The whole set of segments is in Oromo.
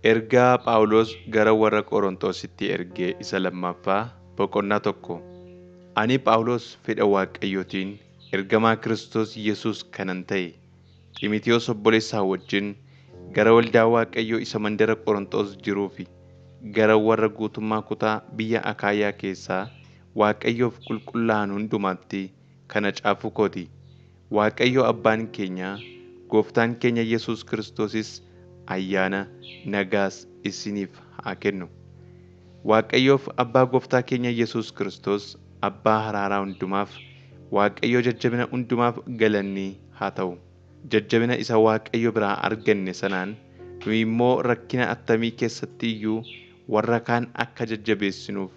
Ergaa Phaawulos gara warra Qorontositti erge isa lammaffaa boqonnaa 1. Ani Phaawulos fedha Waaqayyootiin ergamaa Kiristoos Yesuus kanan ta'e, Xiimotewos obboleessaa wajjin gara waldaa Waaqayyoo isa mandara Qorontos jiruu fi gara warra guutummaa kutaa biyya Akaayaa keessaa Waaqayyoof qulqullaa'an hundumaatti kana caafuu kooti. Waaqayyo Abbaan keenya, Gooftaan keenya Yesuus Kiristoosis ayyaana nagaas isiniif haa kennu. Waaqayyoof Abbaa Gooftaa keenya Yesuus Kiristoos Abbaa haraaraa hundumaaf, Waaqayyo jajjabina hundumaaf galanni haa ta'u. Jajjabina isa Waaqayyo biraa arganne sanaan nu immoo rakkina attamii keessatti iyyuu warra kaan akka jajjabeessinuuf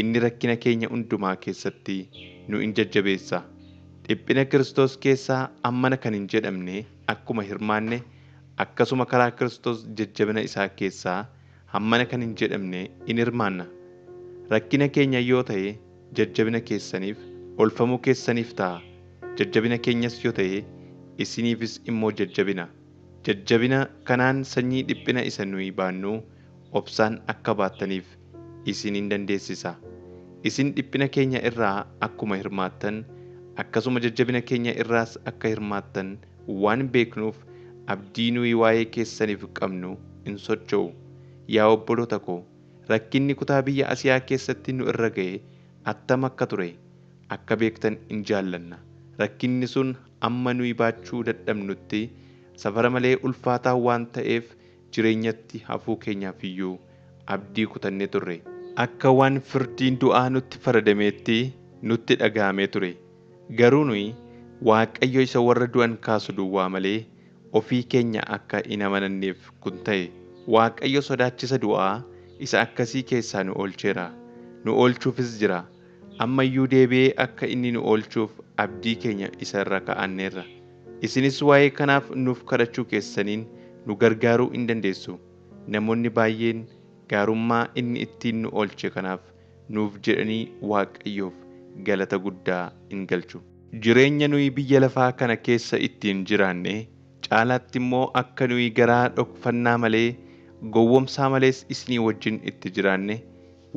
inni rakkina keenya hundumaa keessatti nu in jajjabeessa. Dhiphina Kiristoos keessaa ammana kan hin jedhamne akkuma hirmaanne, akkasuma karaa Kiristoos jajjabina isaa keessaa hammana kan hin jedhamne in hirmaanna. Rakkina keenya yoo ta'e jajjabina keessaniif, oolfamuu keessaniif ta'a. Jajjabina keenyas yoo ta'e isiniifis immoo jajjabina. Jajjabina kanaan sanyii dhiphina isa nuyi baannu obsaan akka baattaniif isin in dandeessisa. Isin dhiphina keenya irraa akkuma hirmaattan, akkasuma jajjabina keenya irraas akka hirmaattan waan beeknuuf abdii nuyi waa'ee keessaniif qabnu hin socho'u. Yaa obboloota ko, rakkinni kutaa biyya Asiyaa keessatti nu irra ga'e attam akka ture akka beektan in jaallanna. Rakkinni sun amma nuyi baachuu dadhabnutti safara malee ulfaataa waan ta'eef jireenyatti hafuu keenyaaf iyyuu abdii kutannee turre. Akka waan firdiin du'aa nutti faradameetti nutti dhaga'amee ture. Garuu nuyi Waaqayyo isa warra du'an kaasu duwwaa malee ofii keenya akka hin amananneef kun ta'e. Waaqayyo sodaachisa du'aa isa akkasii keessaa nu oolcheera. Nu oolchuufis jira. Amma iyyuu deebi'ee akka inni nu oolchuuf abdii keenya isa irra kaa'anneerra. Isinis waa'ee kanaaf nuuf kadhachuu keessaniin nu gargaaruu in dandeessu. Namoonni baay'een gaarummaa inni ittiin nu oolche kanaaf nuuf jedhanii Waaqayyoof galata guddaa in galchu. Jireenya nuyi biyya lafaa kana keessa ittiin jiraanne caalaatti immoo akka nuyi garaa dhokfannaa malee gowwomsaa malees isinii wajjin itti jiraanne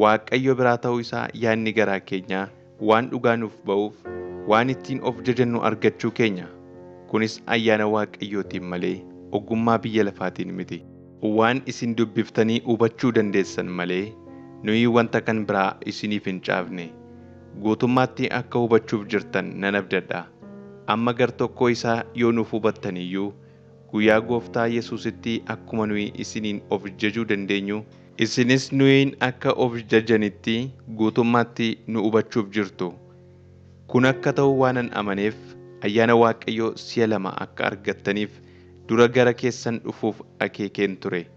Waaqayyo biraa ta'uu isaa yaadni garaa keenyaa waan dhugaa nuuf ba'uuf waan ittiin of jajannu argachuu keenya. Kunis ayyaana Waaqayyootiin malee ogummaa biyya lafaatiin miti. Waan isin dubbiftanii hubachuu dandeessan malee nuyi wanta kan biraa isiniif hin caafne. Guutummaatti akka hubachuuf jirtan nan abdadha. Amma gar tokkoo isaa yoo nuuf hubattan iyyuu guyyaa Gooftaa Yesuusitti akkuma nuyi isiniin of jajuu dandeenyu, isinis nuyiin akka of jajanitti guutummaatti nu hubachuuf jirtu. Kun akka ta'u waanan amaneef ayyaana Waaqayyoo si'a lama akka argattaniif dura gara keessan dhufuuf akeekeen ture.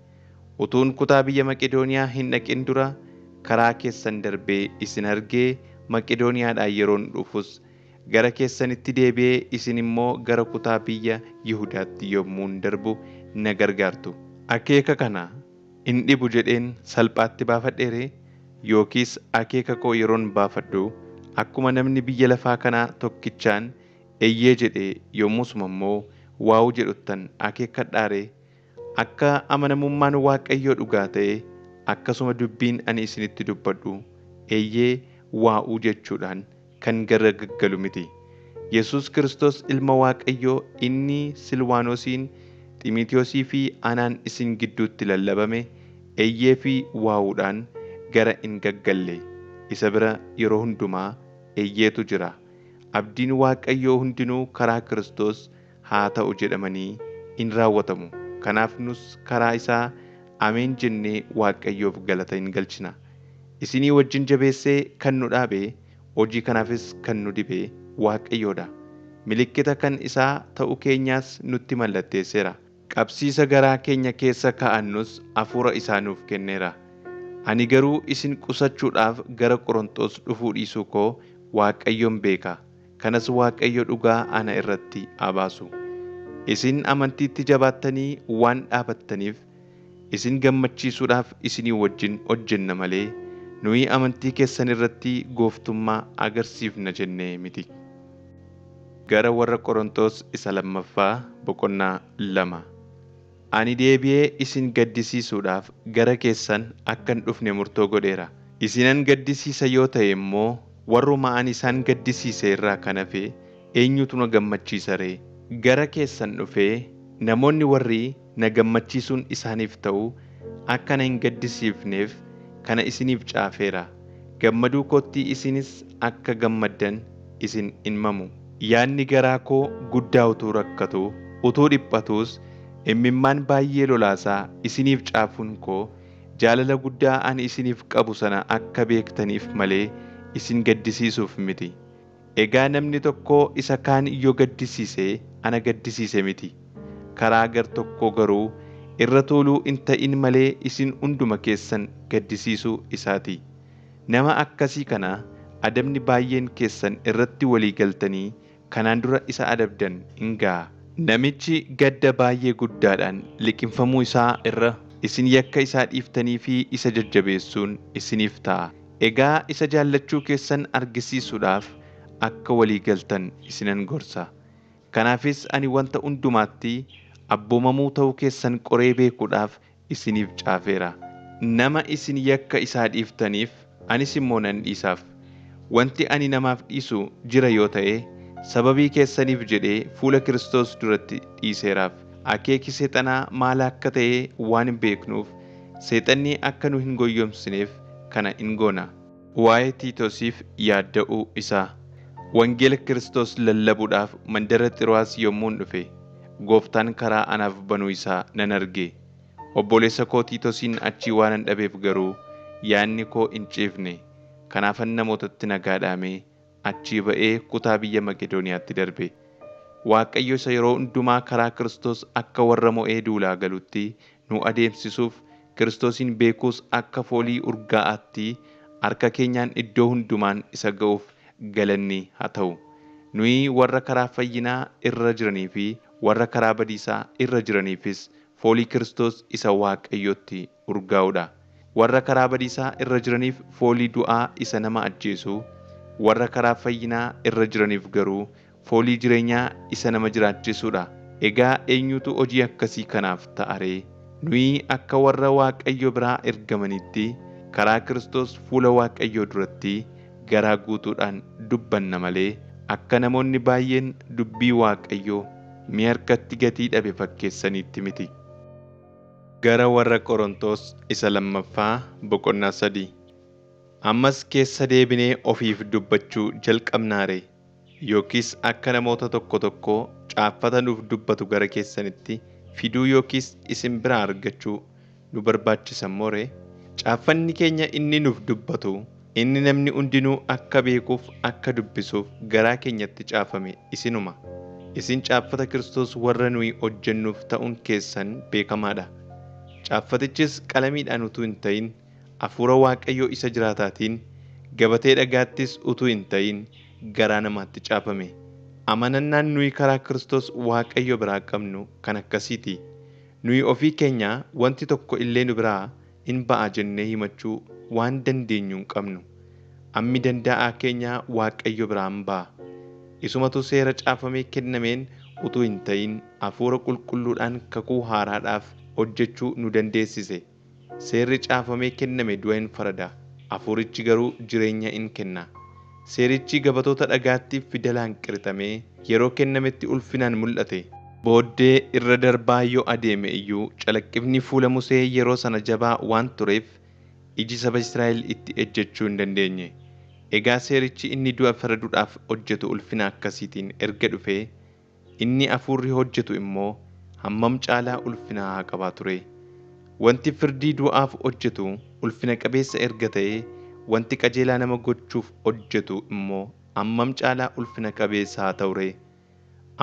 Utuun kutaa biyya Maqedooniyaa hin dhaqin dura karaa keessan darbee isin argee Maqedooniyaadhaa yeroon dhufus gara keessanitti deebi'ee isin immoo gara kutaa biyya Yihudaatti yommuun darbu na gargaartu. Akeeka kana hin dhibu jedheen salphaatti baafadheere, yookiis akeeka koo yeroon baafadhu akkuma namni biyya lafaa kanaa tokkichaan eeyyee jedhee yommusuma immoo waa'uu jedhuttan akeekkadhaare. Akka amanamummaan Waaqayyoo dhugaa ta'e akkasuma dubbiin ani isinitti dubbadhu eeyyee waa'uu jechuudhaan kan gara gaggalu miti. Yesuus Kiristoos ilma Waaqayyoo inni Silwaanosiin, Xiimotewosii fi anaan isin gidduutti lallabame eeyyee fi waa'uudhaan gara hin gaggalle. Isa bira yeroo hundumaa eeyyeetu jira. Abdiin Waaqayyoo hundinuu karaa Kiristoos haa ta'u jedhamanii in raawwatamu. Kanaaf nus karaa isaa ameen jennee Waaqayyoof galata hin galchina. Isinii wajjin jabeessee kan nu dhaabe, hojii kanaafis kan nu dibe Waaqayyoodha. Milikkita kan isaa ta'uu keenyaas nutti mallatteesseera. Qabsiisa garaa keenya keessa kaa'annus hafuura isaa nuuf kenneera. Ani garuu isin qusachuudhaaf gara Qorontos dhufuu dhiisuu koo Waaqayyoon beeka. Kanas Waaqayyo dhugaa ana irratti haa baasu. Isin amantiitti jabaattanii waan dhaabattaniif isin gammachiisuudhaaf isinii wajjin hojjenna malee nuyi amantii keessan irratti gooftummaa agarsiifna jennee miti. Gara warra Qorontos isa lammaffaa boqonnaa 2. Ani deebi'ee isin gaddisiisuudhaaf gara keessan akka hin dhufne murtoo godheera. Isinan gaddisiisa yoo ta'e immoo warruma ani isaan gaddisiise irraa kan hafe eenyutu na gammachiisa ree? Gara keessan dhufee namoonni warri na gammachiisuun isaaniif ta'u akka na hin gaddisiifneef kana isiniif caafeera. Gammaduu kootti isinis akka gammaddan isin hin mamu. Yaadni garaa koo guddaa utuu rakkatu, utuu dhiphatuus imimmaan baay'ee lolaasaa isiniif caafuun koo jaalala guddaa ani isiniif qabu sana akka beektaniif malee isin gaddisiisuuf miti. Egaa namni tokko isa kaan yoo gaddisiise ana gaddisiise miti. Karaa gar tokkoo garuu irra tuuluu hin ta'in malee isin hunduma keessan gaddisiisuu isaati. Nama akkasii kana adabni baay'een keessan irratti walii galtanii kanaan dura isa adabdan hin ga'a. Namichi gadda baay'ee guddaadhaan liqimfamuu isaa irra isin yakka isaa dhiiftanii fi isa jajjabeessuun isiniif ta'a. Egaa isa jaallachuu keessan argisiisuudhaaf akka walii galtan isinan gorsa. Kanaafis ani wanta hundumaatti abboomamuu ta'uu keessan qoree beekuudhaaf isiniif caafeera. Nama isin yakka isaa dhiiftaniif anis immoo nan dhiisaaf. Wanti ani namaaf dhiisu jira yoo ta'e sababii keessaniif jedhee fuula Kiristoos duratti dhiiseeraaf. Akeeki seexanaa maal akka ta'e waan hin beeknuuf seexanni akka nu hin goyyomsineef kana in goona. Waa'ee Tiitoosiif yaadda'uu isaa. Wangeela Kiristoos lallabuudhaaf mandara Xiroo'aas yommuun dhufe, gooftaan karaa anaaf banuu isaa nan arge. Obboleessa koo Tiitoosiin achii waanan dhabeef garuu yaadni koo hin ciifne. Kanaafan namootatti nagaa dhaamee achii ba'ee kutaa biyya Maqedooniyaatti darbe. Waaqayyo isa yeroo hundumaa karaa Kiristoos akka warra mo'ee duulaa galutti nu adeemsisuuf Kiristoosin beekuus akka foolii urgaa'aatti harka keenyaan iddoo hundumaan isa ga'uuf galanni haa ta'u. Nuyi warra karaa fayyinaa irra jiranii fi warra karaa badiisaa irra jiraniifis foolii Kiristoos isa Waaqayyotti urgaa'udha. Warra karaa badiisaa irra jiraniif foolii du'aa isa nama ajjeesu, warra karaa fayyinaa irra jiraniif garuu foolii jireenyaa isa nama jiraachisudha. Egaa eenyutu hojii akkasii kanaaf ta'a ree? Nuyi akka warra Waaqayyo biraa ergamanitti karaa Kiristoos fuula Waaqayyoo duratti garaa guutuudhaan dubbanna malee akka namoonni baay'een dubbii Waaqayyoo mi'a harkatti gatii dhabe fakkeessaniitti miti. Gara warra Qorontos isa lammaffaa boqonnaa 3. Ammas keessa deebinee ofiif dubbachuu jalqabnaa ree? Yookiis akka namoota tokko tokkoo caaffata nuuf dubbatu gara keessanitti fiduu yookiis isin biraa argachuu nu barbaachisa moo ree? Caaffanni keenya inni nuuf dubbatu, inni namni hundinuu akka beekuuf akka dubbisuuf garaa keenyatti caafame isinuma. Isin caaffata Kiristoos warra nuyi hojjennuuf ta'uun keessan beekamaadha. Caaffatichis qalamiidhaan utuu hin ta'in hafuura Waaqayyoo isa jiraataatiin gabatee dhagaattis utuu hin ta'in garaa namaatti caafame. Amanannaan nuyi karaa Kiristoos Waaqayyo biraa qabnu kan akkasiiti. Nuyi ofii keenya wanti tokko illee nu biraa hin ba'a jennee himachuu waan dandeenyu hin qabnu. Ammi danda'aa keenya Waaqayyo biraa hin ba'a. Isumatu seera caafamee kennameen utuu hin ta'in hafuura qulqulluudhaan kakuu haaraadhaaf hojjechuu nu dandeessise. Seerri caafamee kenname du'a hin farada, hafuurichi garuu jireenya in kenna. Seerichi gabatoota dhagaatti fidalaan qirixamee yeroo kennametti ulfinaan mul'ate. Booddee irra darbaa yoo adeeme iyyuu calaqqifni fuula Musee yeroo sana jabaa waan tureef iji saba Israa'el itti ejjechuu hin dandeenye. Egaa seerichi inni du'a faraduudhaaf hojjetu ulfina akkasiitiin erga dhufee inni hafuurri hojjetu immoo hammam caalaa ulfina haa qabaa ture. Wanti firdii du'aaf hojjetu ulfina qabeessa erga ta'ee wanti qajeelaa nama gochuuf hojjetu immoo hammam caalaa ulfina qabeessa haa ta'u ree?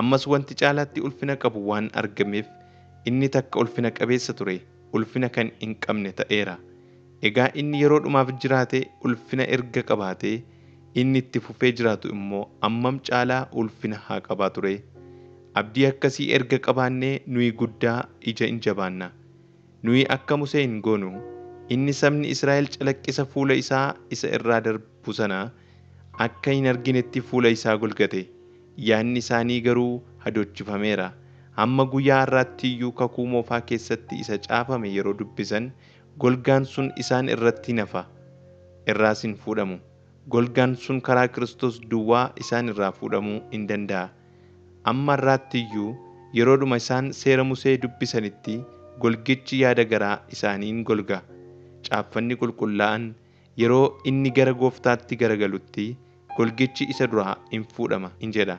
Ammas wanti caalaatti ulfina qabu waan argameef inni takka ulfina qabeessa ture ulfina kan hin qabne ta'eera. Egaa inni yeroo dhumaaf jiraate ulfina erga qabaatee inni itti fufee jiraatu immoo hammam caalaa ulfina haa qabaa ture. Abdii akkasii erga qabaannee nuyi guddaa ija in jabaanna. Nuyi akka Musee hin goonu. Inni sabni Israa'el calaqqisa fuula isaa isa irraa darbu sana akka hin arginetti fuula isaa golgate. Yaadni isaanii garuu hadochifameera. Hamma guyyaa har'aatti iyyuu kakuu moofaa keessatti isa caafame yeroo dubbisan golgaan sun isaan irratti hin hafa, irraas hin fuudhamu. Golgaan sun karaa Kiristoos duwwaa isaan irraa fuudhamuu hin danda'a. Amma har'aatti iyyuu yeroodhuma isaan seera Musee dubbisanitti golgichi yaada garaa isaaniin golga. Caaffanni qulqullaa'an yeroo inni gara gooftaatti garagalutti golgichi isa duraa hin fuudhama in jedha.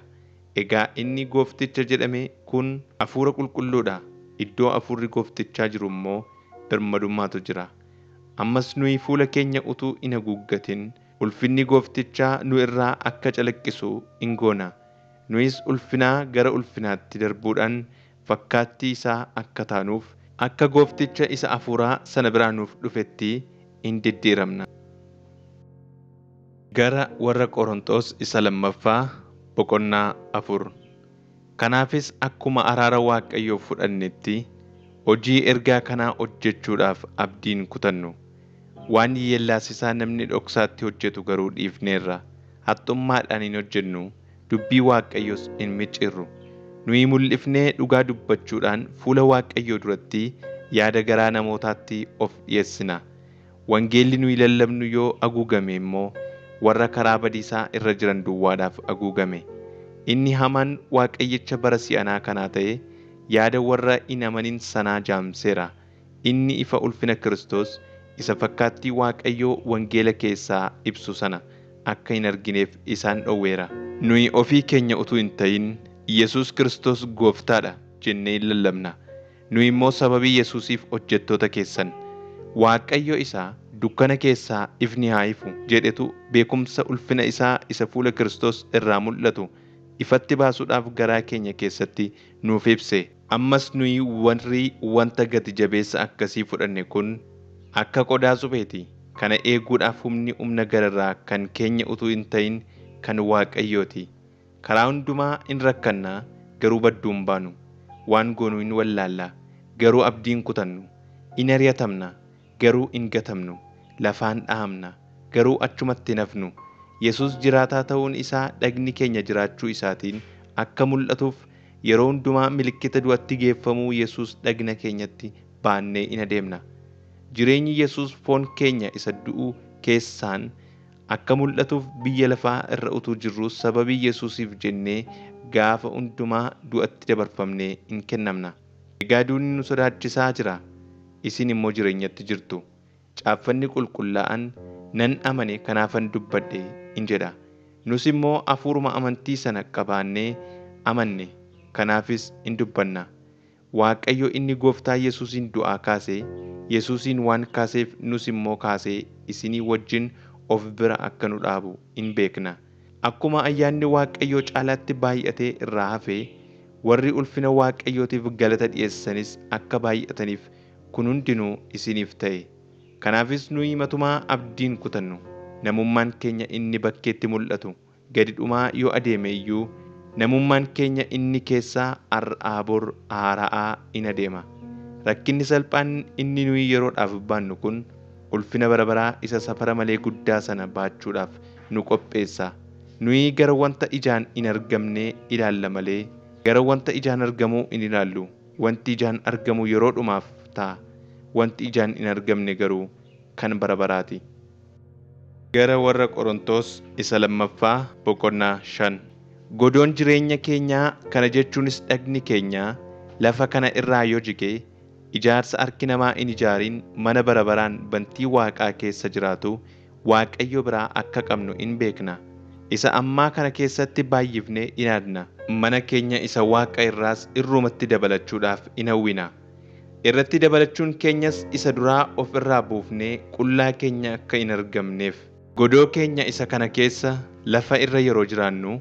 Egaa inni goofticha jedhame kun hafuura qulqulluudha. Iddoo hafuurri gooftichaa jiru immoo birmadummaatu jira. Ammas nuyi fuula keenya utuu hin haguuggatin ulfinni gooftichaa nu irraa akka calaqqisu in goona. Nuyis ulfinaa gara ulfinaatti darbuudhaan fakkaattii isaa akka taanuuf akka goofticha isa hafuuraa sana biraa nuuf dhufetti in diddiiramna. Gara warra Qorontos isa lammaffaa boqonnaa 4. Kanaafis akkuma araara Waaqayyoo fudhannetti hojii ergaa kanaa hojjechuudhaaf abdiin kutannu. Waan yeellaasisaa namni dhoksaatti hojjetu garuu dhiifneerra. Haxxummaadhaan hin hojjennu, dubbii Waaqayyoos hin micciirru. Nuyi mul'ifnee dhugaa dubbachuudhaan fuula Waaqayyoo duratti yaada garaa namootaatti of dhiyeessina. Wangeelli nuyi lallabnu yoo haguugame immoo warra karaa badiisaa irra jiran duwwaadhaaf haguugame. Inni hamaan Waaqayyicha bara si'anaa kanaa ta'e yaada warra hin amanin sanaa jaamseera. Inni ifa ulfina Kiristoos isa fakkaattii Waaqayyoo wangeela keessaa ibsu sana akka hin argineef isaan dhowweera. Nuyi ofii keenya utuu hin ta'in Yesuus Kiristoos gooftaadha jennee in lallabna. Nuyi immoo sababii Yesuusiif hojjettoota keessan. Waaqayyo isaa dukkana keessaa ifni haa ifu jedhetu beekumsa ulfina isaa isa fuula Kiristoos irraa mul'atu ifatti baasuudhaaf garaa keenya keessatti nuuf ibse. Ammas nuyi warri wanta gati jabeessa akkasii fudhanne kun akka qodaa supheeti. Kana eeguudhaaf humni humna gararraa kan keenya utuu hin ta'in kan Waaqayyooti. Karaa hundumaa in rakkannaa garuu badduu hin baanu. Waan goonu hin wallaallaa garuu abdii hin kutannu. In ari'atamna garuu hin gatamnu. Lafaan dhahamna garuu achumatti hin hafnu. Yesuus jiraataa ta'uun isaa dhagni keenya jiraachuu isaatiin akka mul'atuuf yeroo hundumaa milikkita du'atti geeffamuu Yesuus dhagna keenyatti baannee in adeemna. Jireenyi Yesuus foon keenya isa du'u keessaan akka mul'atuuf biyya lafaa irra utuu jirru sababii Yesuusiif jennee gaafa hundumaa du'atti dabarfamnee in kennamna. Egaa duuni nu sodaachisaa jira, isin immoo jireenyatti jirtu. Caaffanni qulqullaa'an nan amane kanaafan dubbadhe in jedha. Nus immoo hafuuruma amantii sana qabaannee amanne, kanaafis in dubbanna. Waaqayyo inni gooftaa Yesuusin du'aa kaase, Yesuusin waan kaaseef nus immoo kaasee isinii wajjin of bira akka nu dhaabu in beekna. Akkuma ayyaanni Waaqayyoo caalaatti baay'atee irraa hafe, warri ulfina Waaqayyootiif galata dhiyeessanis akka baay'ataniif kun hundinuu isiniif ta'e. Kanaafis nuyi matumaa abdiin kutannu. Namummaan keenya inni bakkeetti mul'atu gadi dhumaa yoo adeeme iyyuu namummaan keenya inni keessaa har'aa bor haara'aa in adeema. Rakkinni salphaan inni nuyi yeroodhaaf baannu kun ulfina bara baraa isa safara malee guddaa sana baachuudhaaf nu qopheessa. Nuyi gara wanta ijaan hin argamne ilaalla malee gara wanta ijaan argamuu hin ilaallu. Wanti ijaan argamu yeroodhumaaf ta'a. Wanti ijaan hin argamne garuu kan bara baraati. Gara warra Qorontos isa lammaffaa boqonnaa 5. Godoon jireenya keenyaa kana jechuunis dhagni keenyaa lafa kana irraa yoo jige ijaarsa harki namaa hin ijaarin mana bara baraan bantii Waaqaa keessa jiraatu Waaqayyo biraa akka qabnu in beekna. Isa ammaa kana keessatti baay'ifnee in aadna. Mana keenya isa Waaqa irraas irrumatti dabalachuudhaaf in hawwina. Irratti dabalachuun keenyas isa duraa of irraa buufnee qullaa keenya akka hin argamneef. Godoo keenya isa kana keessa lafa irra yeroo jiraannu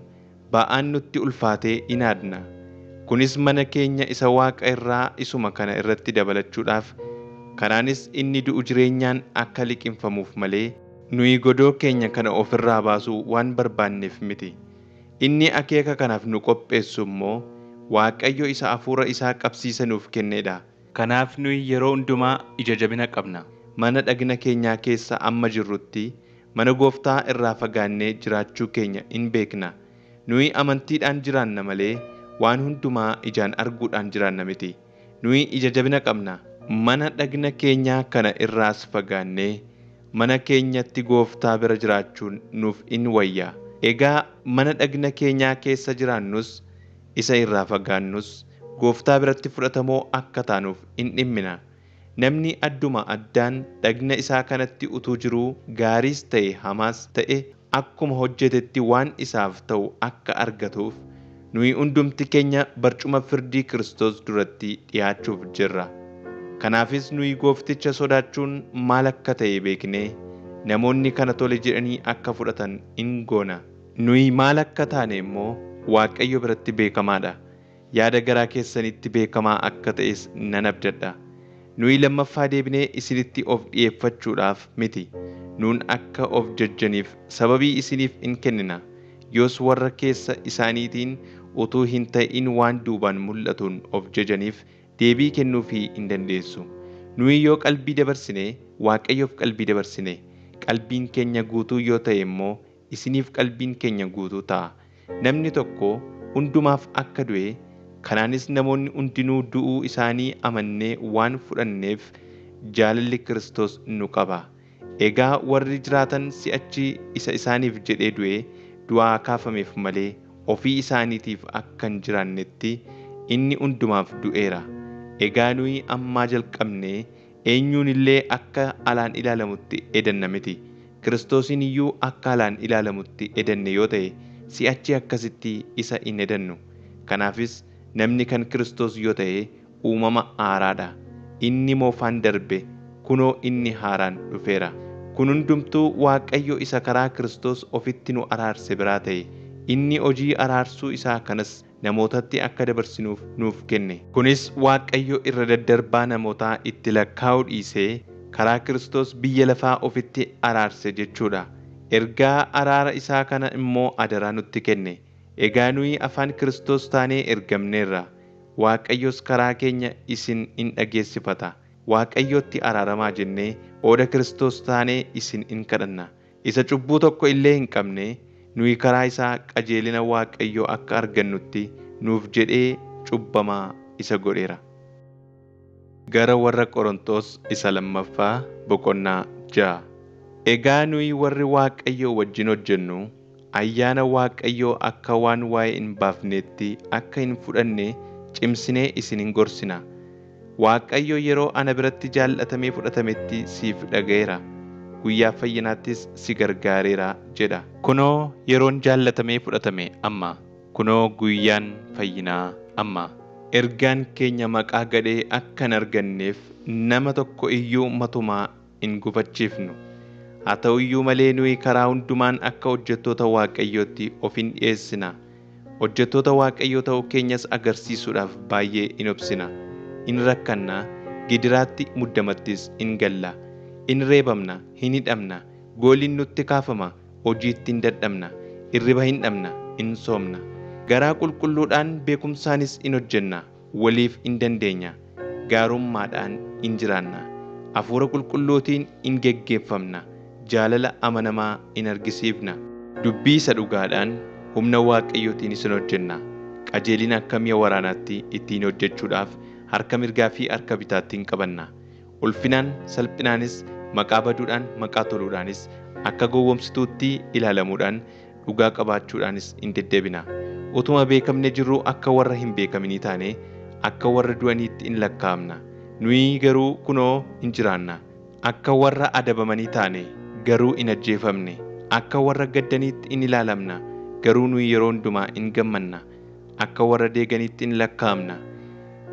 ba'aan nutti ulfaatee in aadna. Kunis mana keenya isa Waaqa irraa isuma kana irratti dabalachuudhaaf, kanaanis inni du'u jireenyaan akka liqimfamuuf malee nuyi godoo keenya kana ofirraa baasuu waan barbaanneef miti. Inni akeeka kanaaf nu qopheessu immoo Waaqayyo isa hafuura isaa qabsiisa nuuf kennedha. Kanaaf nuyi yeroo hundumaa ija jabina qabna. Mana dhagna keenyaa keessa amma jirrutti mana gooftaa irraa fagaannee jiraachuu keenya in beekna. Nuyi amantiidhaan jiraanna malee waan hundumaa ijaan arguudhaan jiraanna miti. Nuyi ija jabina qabna. Mana dhagna keenyaa kana irraas fagaannee mana keenyatti gooftaa bira jiraachuun nuuf in wayya. Egaa mana dhagna keenyaa keessa jiraannus isa irraa fagaannus gooftaa biratti fudhatamoo akka taanuuf in dhimmina. Namni adduma addaan dhagna isaa kanatti utuu jiruu gaariis ta'e hamaas ta'e akkuma hojjetetti waan isaaf ta'u akka argatuuf nuyi hundumti keenya barcuma firdii Kiristoos duratti dhiyaachuuf jirra. Kanaafis nuyi goofticha sodaachuun maal akka ta'e beeknee namoonni kana tole jedhanii akka fudhatan in goona. Nuyi maal akka taane immoo Waaqayyo biratti beekamaadha. Yaada garaa keessanitti beekamaa akka ta'es nan abdadha. Nuyi lammaffaa deebinee isinitti of dhi'eeffachuudhaaf miti. Nuun akka of jajjaniif sababii isiniif in kennina. Yoos warra keessa isaaniitiin utuu hin ta'in waan duubaan mul'atuun of jajaniif deebii kennuufii hin dandeessu. Nuyi yoo qalbii dabarsine Waaqayyoof qalbii dabarsine, qalbiin keenya guutuu yoo ta'e immoo isiniif qalbiin keenya guutuu ta'a. Namni tokko hundumaaf akka du'e, kanaanis namoonni hundinuu du'uu isaanii amannee waan fudhanneef jaalalli Kiristoos nu qaba. Egaa warri jiraatan si'achi isa isaaniif jedhee du'e du'aa kaafameef malee ofii isaaniitiif akka hin jiraannetti inni hundumaaf du'eera. Egaa nuyi ammaa jalqabnee eenyuun illee akka alaan ilaalamutti edanna miti. Kiristoosiin iyyuu akka alaan ilaalamutti edanne yoo ta'e si'achi akkasitti isa hin edannu. Kanaafis namni kan Kiristoos yoo ta'e uumama haaraadha. Inni moofaan darbe, kunoo inni haaraan dhufeera. Kun hundumtuu Waaqayyo isa karaa Kiristoos ofitti nu araarse biraa ta'e. Inni hojii araarsuu isaa kanas namootatti akka dabarsinuuf nuuf kenne. Kunis Waaqayyo irra daddarbaa namootaa itti lakkaa'uu dhiisee karaa Kiristoos biyya lafaa ofitti araarse jechuudha. Ergaa araara isaa kana immoo adaraa nutti kenne. Egaa nuyi afaan Kiristoos taanee ergamneerra. Waaqayyos karaa keenya isin in dhageessifata. Waaqayyotti araaramaa jennee ooda Kiristoos taanee isin in kadhanna. Isa cubbuu tokko illee hin qabne nuyi karaa isaa qajeelina Waaqayyoo akka argannutti nuuf jedhee cubbamaa isa godheera. Gara warra Qorontos isa lammaffaa boqonnaa 6. Egaa nuyi warri Waaqayyoo wajjin hojjennu ayyaana Waaqayyoo akka waan waa'ee hin baafneetti akka hin fudhanne cimsinee isin hin gorsina. Waaqayyo yeroo ana biratti jaallatamee fudhatametti siif dhaga'eera. Guyyaa fayyinaattis si gargaareera jedha. Kunoo yeroon jaallatamee fudhatame amma. Kunoo guyyaan fayyinaa amma. Ergaan keenya maqaa gadhee akka hin arganneef nama tokko iyyuu matumaa hin gufachiifnu. Haa ta'u iyyuu malee nuyi karaa hundumaan akka hojjettoota Waaqayyootti of hin dhiyeessina. Hojjettoota Waaqayyoo ta'uu keenyas agarsiisuudhaaf baay'ee in obsina. In rakkanna, gidiraatti muddamattis in galla. In reebamna, hin hidhamna, gooliin nutti kaafama, hojiitti hin dadhabna, hirriba hin dhabna, in soomna. Garaa qulqulluudhaan beekumsaanis in hojjenna, waliif in dandeenya, gaarummaadhaan in jiraanna, hafuura qulqulluutiin in geggeeffamna, jaalala amanamaa in argisiifna. Dubbii isa dhugaadhaan humna Waaqayyootiin isin hojjenna. Qajeelina akka mi'a waraanaatti ittiin hojjechuudhaaf harka mirgaa fi harka bitaatti hin qabanna. Ulfinaan salphinaanis maqaa baduudhaan maqaa toluudhaanis akka gowwomsituutti ilaalamuudhaan dhugaa qabaachuudhaanis in deddeebina. Utuma beekamne jirru akka warra hin beekaminii taane akka warra du'aniitti in lakkaa'amna. Nuyi garuu kunoo in jiraanna. Akka warra adabamanii taane garuu in ajjeefamne. Akka warra gaddaniitti in ilaalamna garuu nuyi yeroo hundumaa in gammanna. Akka warra deeganiitti in lakkaa'amna.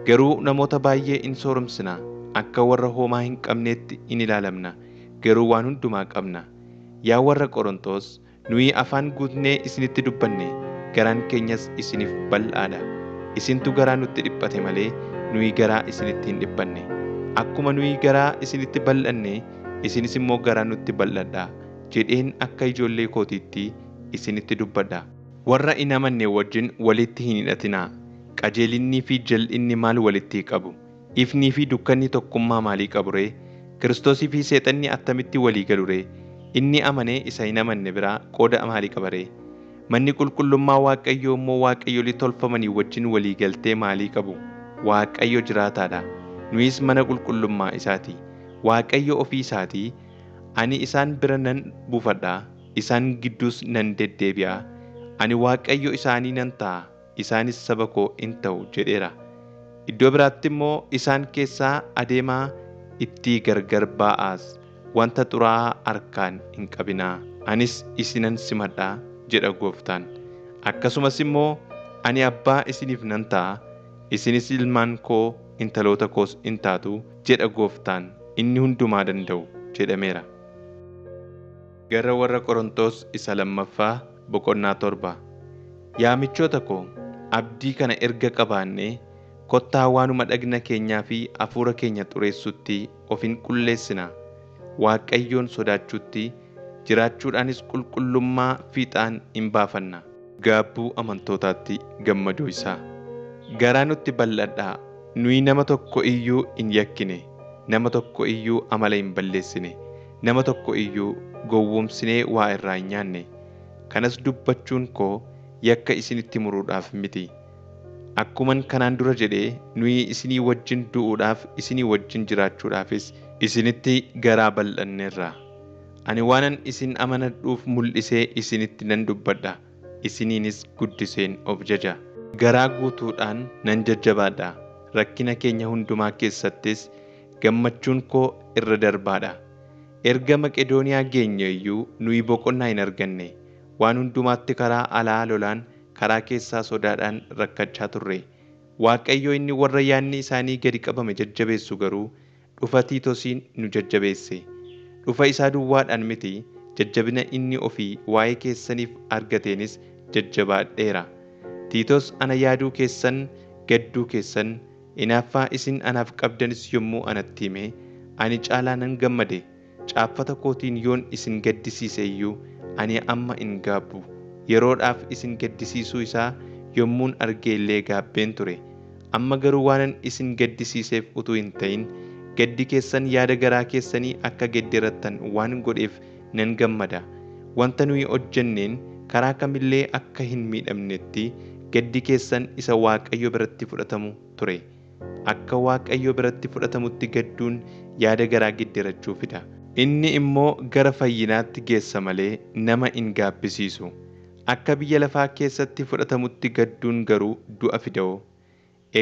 Garuu namoota baay'ee in sooromsina. Akka warra homaa hin qabneetti in ilaalamna. Garuu waan hundumaa qabna. Yaa warra Qorontos, nuyi afaan guutnee isinitti dubbanne, garaan keenyas isiniif bal'aadha. Isintu garaa nutti dhiphate malee nuyi garaa isinitti hin dhiphanne. Akkuma nuyi garaa isinitti bal'anne, isinis immoo garaa nutti bal'adhaa jedheen akka ijoollee kootiitti isinitti dubbadha. Warra hin amanne wajjin walitti hin hidhatinaa. Qajeelinnii fi jal'inni maal walitti qabu? Ifnii fi dukkanni tokkummaa maalii qabu ree? Kiristoosii fi seexanni attamitti walii galu ree? Inni amanee isa hin amanne biraa qooda maalii qaba ree? Manni qulqullummaa Waaqayyoo immoo waaqayyolii tolfamanii wajjin walii galtee maalii qabu? Waaqayyo jiraataadha. Nuyis mana qulqullummaa isaati. Waaqayyo ofii isaatii, ani isaan bira nan buufadha, isaan gidduus nan deddeebi'a. Ani Waaqayyo isaanii nan ta'a, isaanis saba koo in ta'u jedheera. Iddoo biraatti immoo isaan keessaa adeemaa itti gargar ba'aas, wanta xuraa'aa harkaan hin qabinaa. Anis isinan simadha jedha gooftaan. Akkasumas immoo ani abbaa isiniif nan ta'a, isinis ilmaan koo intaloota koos in taatu jedha gooftaan inni hundumaa danda'u jedhameera. Gara warra Qorontos isa lammaffaa boqonnaa 7. Yaa michoota koo, abdii kana erga qabaannee kottaa waanuma dhagna keenyaa fi hafuura keenya xureessutti of hin qulleessina. Waaqayyoon sodaachuutti jiraachuudhaanis qulqullummaa fiixaan hin baafanna. Gaabbuu amantootaatti gammaduu isaa. Garaa nutti bal'adhaa. Nuyi nama tokko iyyuu hin yakkine, nama tokko iyyuu amala hin balleessine, nama tokko iyyuu gowwoomsinee waa irraa hin nyaanne. Kanas dubbachuun koo yakka isinitti muruudhaaf miti. Akkuman kanaan dura jedhee nuyi isinii wajjin du'uudhaaf isinii wajjin jiraachuudhaafis isinitti garaa bal'anneerra. Ani waanan isin amanadhuuf mul'isee isinitti nan dubbadha, isiniinis guddiseen of jaja. Garaa guutuudhaan nan jajjabaadha. Rakkina keenya hundumaa keessattis gammachuun koo irra darbaadha. Erga Maqedooniyaa geenye iyyuu nuyi boqonnaa hin arganne. Waan hundumaatti karaa alaa lolaan, karaa keessaa sodaadhaan rakkachaa turre. Waaqayyo inni warra yaadni isaanii gadi qabame jajjabeessu garuu dhufa Tiitoosiin nu jajjabeesse. Dhufa isaa duwwaadhaan miti, jajjabina inni ofii waa'ee keessaniif argateenis jajjabaadheera. Tiitos ana yaaduu keessan, gadduu keessan, hinaaffaa isin anaaf qabdanis yommuu anatti hime, ani caalaa nan gammade. Caaffata kootiin yoon isin gaddisiise iyyuu ani amma hin gaabbu. Yeroodhaaf isin gaddisiisuu isaa yommuun argee illee gaabbeen ture. Amma garuu waanan isin gaddisiiseef utuu hin ta'in, gaddi keessan yaada garaa keessanii akka gedderattan waan godheef nan gammada. Wanta nuyi hojjenneen karaa kamillee akka hin miidhamnetti gaddi keessan isa Waaqayyo biratti fudhatamu ture. Akka Waaqayyo biratti fudhatamutti gadduun yaada garaa gedderachuu fida. Inni immoo gara fayyinaatti geessa malee nama hin gaabbisiisu. Akka biyya lafaa keessatti fudhatamutti gadduun garuu du'a fida'oo.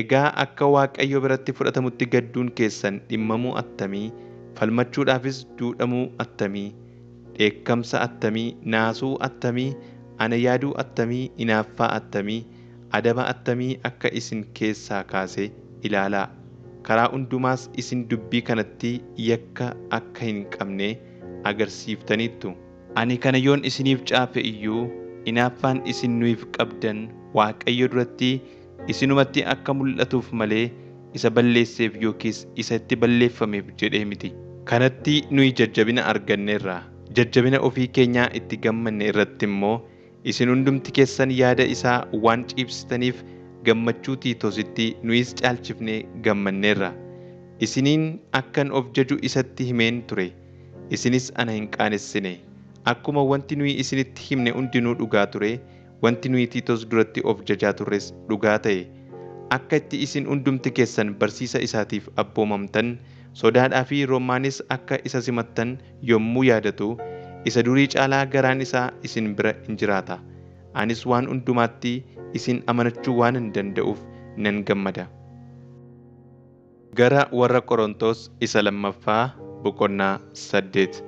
Egaa akka Waaqayyo biratti fudhatamutti gadduun keessan dhimmamuu attamii, falmachuudhaafis duudhamuu attamii, dheekkamsa attamii, naasuu attamii, ana yaaduu attamii, hinaaffaa attamii, adaba attamii akka isin keessaa kaase ilaalaa. Karaa hundumaas isin dubbii kanatti yakka akka hin qabne agarsiiftaniittu. Ani kana yoon isiniif caafe iyyuu hinaaffaan isin nuyiif qabdan Waaqayyo duratti isinumatti akka mul'atuuf malee isa balleesseef yookiis isa itti balleeffameef jedhee miti. Kanatti nuyi jajjabina arganneerra. Jajjabina ofii keenyaa itti gammanne irratti immoo isin hundumti keessan yaada isaa waan ciibsitaniif gammachuu Tiitoositti nuyis caalchifnee gammanneerra. Isiniin akkan of jaju isatti himeen ture. Isinis ana hin qaanessine. Akkuma wanti nuyi isinitti himne hundinuu dhugaa ture, wanti nuyi Tiitos duratti of jajaa turres dhugaa ta'e. Akka itti isin hundumti keessan barsiisa isaatiif abboomamtan, sodaadhaa fi roomaanis akka isa simattan yommuu yaadatu, isa durii caalaa garaan isaa isin bira hin jiraata. Anis waan hundumaatti isin amanachuu waan hin danda'uuf nan gammada. Gara warra Qorontos isa lammaffaa boqonnaa 8.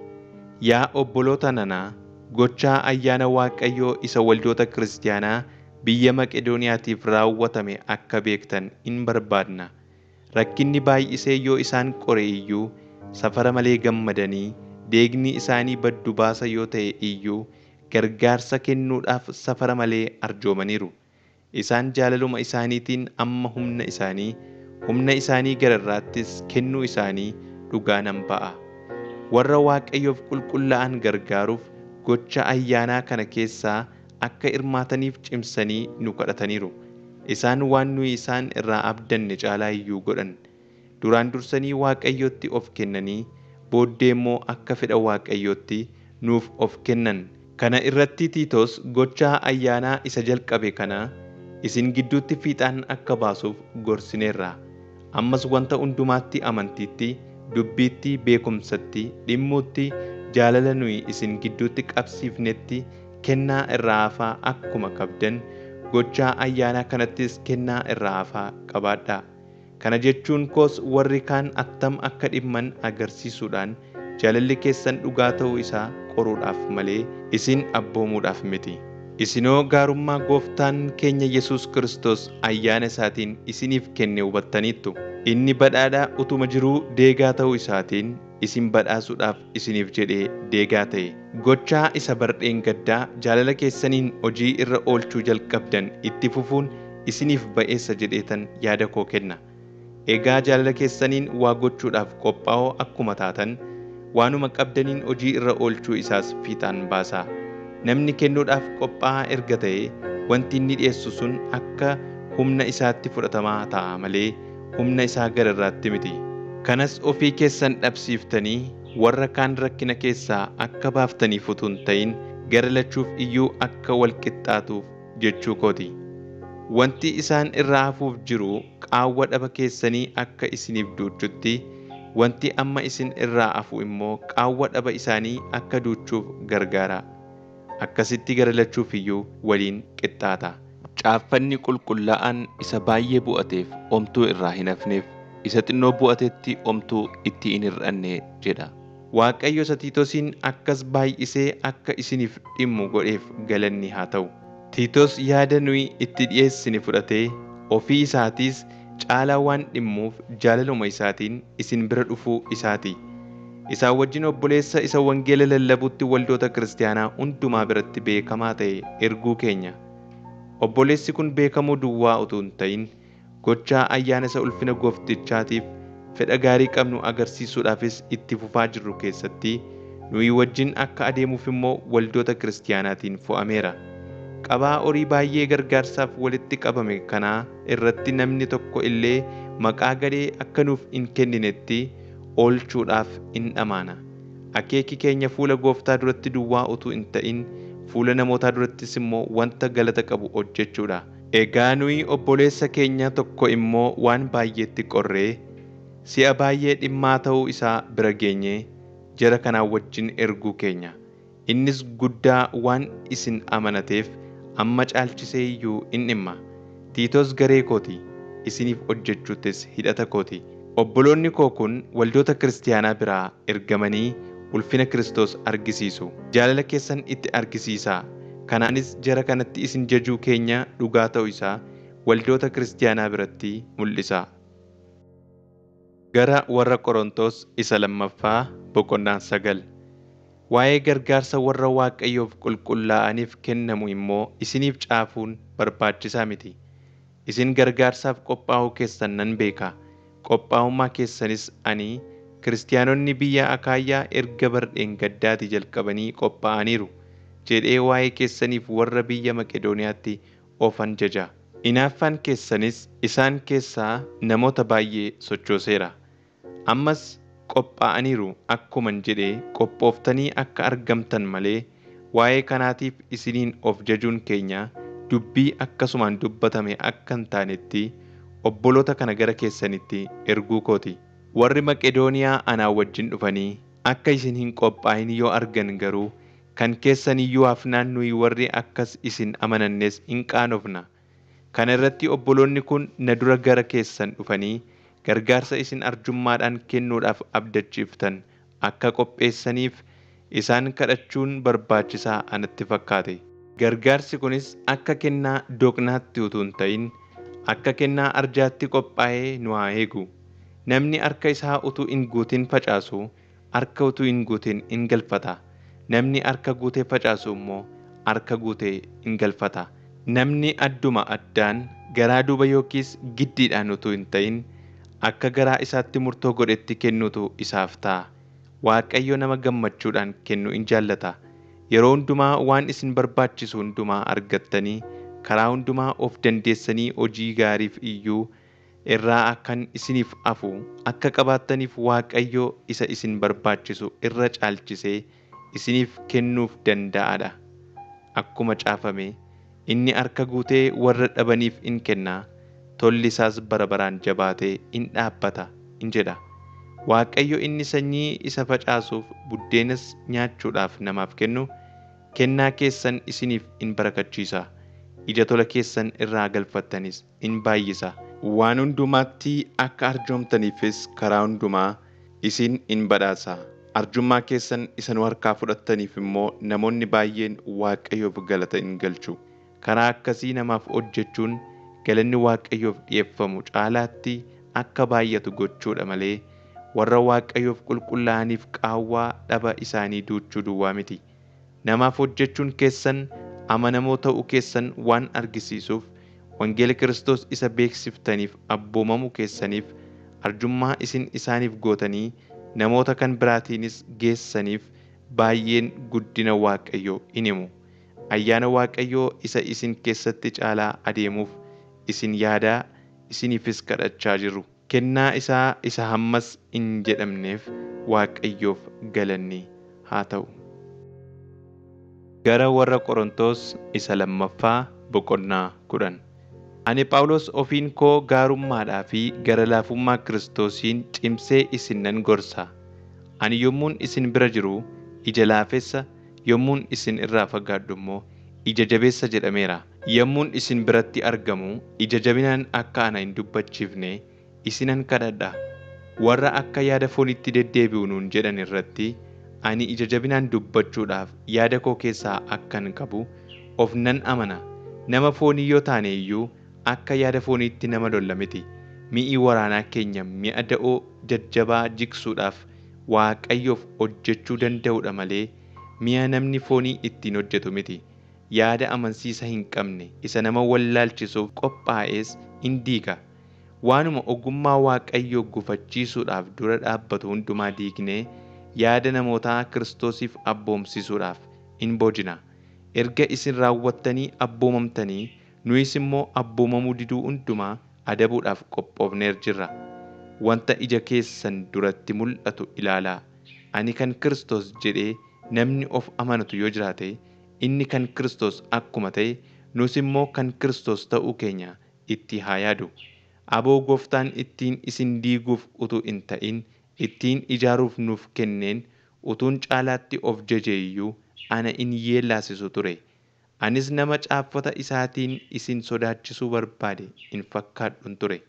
Yaa obboloota nanaa, gochaa ayyaana Waaqayyoo isa waldoota kiristaanaa biyya Maqedooniyaatiif raawwatame akka beektan in barbaadna. Rakkinni baay'isee yoo isaan qore iyyuu safara malee gammadanii deegni isaanii baddu baasa yoo ta'e iyyuu gargaarsa kennuudhaaf safara malee arjoomaniiru. Isaan jaalaluma isaaniitiin amma humna isaanii gararraattis kennuu isaanii dhugaa nan ba'a. Warra Waaqayyoof qulqullaa'an gargaaruuf gocha ayyaanaa kana keessaa akka hirmaataniif cimsanii nu kadhataniiru. Isaan waan nuyi isaan irraa abdanne caalaa iyyuu godhan. Duraan dursanii Waaqayyootti of kennanii booddee immoo akka fedha Waaqayyootti nuuf of kennan. Kana irratti Tiitoos gochaa ayyaanaa isa jalqabe kana isin gidduutti fiixaan akka baasuuf gorsineerra. Ammas wanta hundumaatti amantiitti, dubbiitti, beekumsatti, dhimmuutti, jaalala nuyi isin gidduutti qabsiifnetti kennaa irraa hafaa akkuma qabdan gochaa ayyaanaa kanattis kennaa irraa hafaa qabaadhaa. Kana jechuun koos warri kaan attam akka dhimman agarsiisuudhaan jaalalli keessan dhugaa ta'uu isaa qoruudhaaf malee isin abboomuudhaaf miti. Isinoo gaarummaa gooftaan keenya Yesuus Kiristoos ayyaana isaatiin isiniif kenne hubattaniittu. Inni badhaadhaa utuma jiruu deegaa ta'uu isaatiin isin badhaasuudhaaf isiniif jedhee deegaa ta'e. Gochaa isa bardheen gaddaa jaalala keessaniin hojii irra oolchuu jalqabdan itti fufuun isiniif ba'eessa jedheetan yaada koo kenna. Egaa jaalala keessaniin waa gochuudhaaf qophaa'oo akkuma taatan waanuma qabdaniin hojii irra oolchuu isaas fiixaan baasaa. Namni kennuudhaaf qophaa'aa erga ta'e wanti inni dhiyeessu sun akka humna isaatti fudhatamaa ta'a malee humna isaa gararraatti miti. Kanas ofii keessan dhabsiiftanii warra kaan rakkina keessaa akka baaftaniif utuu hin ta'in gara lachuuf iyyuu akka wal qixxaatuuf jechuu kooti. Wanti isaan irraa hafuuf jiru qaawwa dhaba keessanii akka isiniif duuchutti, wanti amma isin irraa hafu immoo qaawwa dhaba isaanii akka duuchuuf gargaara. Akkasitti gara lachuuf iyyuu waliin qixxaata. Caaffanni qulqullaa'aan isa baay'ee bu'ateef omtuu irraa hin hafneef isa xinnoo bu'atetti omtuu itti hin hir'anne jedha. Waaqayyo isa Tiitoosiin akkas baay'isee akka isiniif dhimmu godheef galanni haa ta'u. Tiitoos yaada nuyi itti dhiyeessine fudhatee ofii isaatiis caalaa waan dhimmuuf jaalaluma isaatiin isin bira dhufuu isaati. Isaan wajjin obboleessa isa wangeela lallabuutti waldoota kiristaanaa hundumaa biratti beekamaa ta'e erguu keenya. Obboleessi kun beekamuu duwwaa utuu hin ta'in gochaa ayyaana isa ulfina gooftichaatiif fedha gaarii qabnu agarsiisuudhaafis itti fufaa jirru keessatti nuyi wajjin akka adeemuuf immoo waldoota kiristaanaatiin fo'ameera. Qabaa horii baay'ee gargaarsaaf walitti qabame kanaa irratti namni tokko illee maqaa gadhee akka nuuf hin kenninetti oolchuudhaaf in dhamaana. Akeeki keenya fuula gooftaa duratti duwwaa utuu hin ta'in fuula namootaa durattis immoo wanta galata qabu hojjechuudha. Egaa nuyi obboleessa keenya tokko immoo waan baay'eetti qorree si'a baay'ee dhimmaa ta'uu isaa bira geenyee jara kanaa wajjin erguu keenya. Innis guddaa waan isin amanateef amma caalchisee iyyuu in dhimma. Tiitoos garee kooti, isiniif hojjechuuttis hidhata kooti. Obboloonni koo kun waldoota kiristaanaa biraa ergamanii ulfina Kiristoos argisiisu. Jaalala keessan itti argisiisaa. Kanaanis jara kanatti isin jajuu keenya dhugaa ta'uu isaa waldoota kiristaanaa biratti mul'isa. Gara warra Qorontos isa lammaffaa boqonnaa 9. Waa'ee gargaarsa warra Waaqayyoof qulqullaa'aniif kennamu immoo isiniif caafuun barbaachisaa miti. Isin gargaarsaaf qophaa'uu keessan nan beeka. Qophaa'ummaa keessanis ani kiristaanonni biyya Akaayyaa erga bardheen gaddaatii jalqabanii qophaa'aniiru jedhee waa'ee keessaniif warra biyya Maqedooniyaatti ofan jaja. Hinaaffaan keessanis isaan keessaa namoota baay'ee sochooseera. Ammas qophaa'aniiru akkuman jedhee qophooftanii akka argamtan malee waa'ee kanaatiif isiniin of jajuun keenya dubbii akkasumaan dubbatame akka hin taanetti obboloota kana gara keessanitti erguu kooti. Warri Maqedooniyaa anaa wajjin dhufanii akka isin hin qophaa'in yoo argan garuu kan keessan iyyuu hafnaan nuyi warri akkas isin amanannes hin qaanofna. Kana irratti obboloonni kun na dura gara keessan dhufanii gargaarsa isin arjummaadhaan kennuudhaaf abdachiiftan akka qopheessaniif isaan kadhachuun barbaachisaa anatti fakkaate. Gargaarsi kunis akka kennaa doqnaatti utuu hin ta'in akka kennaa arjaatti qophaa'ee nu haa eegu. Namni harka isaa utuu hin guutin facaasu harka utuu hin guutin in galfata. Namni harka guutee facaasu immoo harka guutee in galfata. Namni adduma addaan garaa duuba yookiis giddiidhaan utuu hin ta'in akka garaa isaatti murtoo godhetti kennutu isaaf ta'a. Waaqayyo nama gammachuudhaan kennu in jaallata. Yeroo hundumaa waan isin barbaachisu hundumaa argattanii karaa hundumaa of dandeessanii hojii gaariif iyyuu irraa akkan isiniif hafu akka qabaattaniif Waaqayyo isa isin barbaachisu irra caalchisee isiniif kennuuf danda'aadha. Akkuma caafame inni harka guutee warra dhabaniif in kenna, tolli isaas bara baraan jabaatee in dhaabbata in jedha. Waaqayyo inni sanyii isa facaasuuf buddeenas nyaachuudhaaf namaaf kennu kennaa keessan isiniif in barakachiisa. Ija tola keessan irraa galfattanis in baay'isa. Waan hundumaatti akka arjoomtaniifis karaa hundumaa isin in badhaasa. Arjummaa keessan isa nu harkaa fudhattaniif immoo namoonni baay'een Waaqayyoof galata in galchu. Karaa akkasii namaaf hojjechuun galanni Waaqayyoof dhi'eeffamu caalaatti akka baay'atu gochuudha malee warra Waaqayyoof qulqullaa'aniif qaawwaa dhaba isaanii duuchuu duwwaa miti. Namaaf hojjechuun keessan amanamoo ta'uu keessan waan argisiisuuf wangeela Kiristoos isa beeksiftaniif abboomamuu keessaniif arjummaa isin isaaniif gootanii namoota kan biraatiinis geessaniif baay'een guddina Waaqayyoo in himu. Ayyaana Waaqayyoo isa isin keessatti caalaa adeemuuf isin yaadaa isiniifis kadhachaa jirru. Kennaa isaa isa hammas hin jedhamneef Waaqayyoof galanni haa ta'u. Gara warra Qorontos isa lammaffaa boqonnaa 10. Ani Phaawulos ofiin koo gaarummaadhaa fi gara laafummaa Kiristoosiin cimsee isin nan gorsa. Ani yommuun isin bira jiru ija laafessa, yommuun isin irraa fagaadhu immoo ija jabeessa jedhameera. Yommuun isin biratti argamu ija jabinaan akka ana hin dubbachiifne isinan kadhadha. Warra akka yaada foonitti deddeebi'u nuun jedhan irratti ani ija jabinaan dubbachuudhaaf yaada koo keessaa akkan qabu of nan amana. Nama foonii yoo taane iyyuu akka yaada fooniitti nama lolla miti. Mi'i waraanaa keenya mi'a da'oo jajjabaa jigsuudhaaf Waaqayyoof hojjechuu danda'udha malee mi'a namni foonii ittiin hojjetu miti. Yaada amansiisa hin qabne isa nama wallaalchisuuf qophaa'es in diiga. Waanuma ogummaa Waaqayyoo gufachiisuudhaaf dura dhaabbatu hundumaa diignee yaada namootaa Kiristoosiif abboomsisuudhaaf in boojina. Erga isin raawwattanii abboomamtanii nuyis immoo abboomamuu diduu hundumaa adabuudhaaf qophoofneer jirra. Wanta ija keessan duratti mul'atu ilaalaa. Ani kan Kiristoos jedhee namni of amanatu yoo jiraate inni kan Kiristoos akkuma ta'e nus immoo kan Kiristoos ta'uu keenya itti haa yaadu. Aboo gooftaan ittiin isin diiguuf utuu hin ta'in ittiin ijaaruuf nuuf kenneen utuun caalaatti of jaje iyyuu ana in yeellaasisu ture. Anis nama caaffata isaatiin isin sodaachisuu barbaade hin fakkaadhun ture.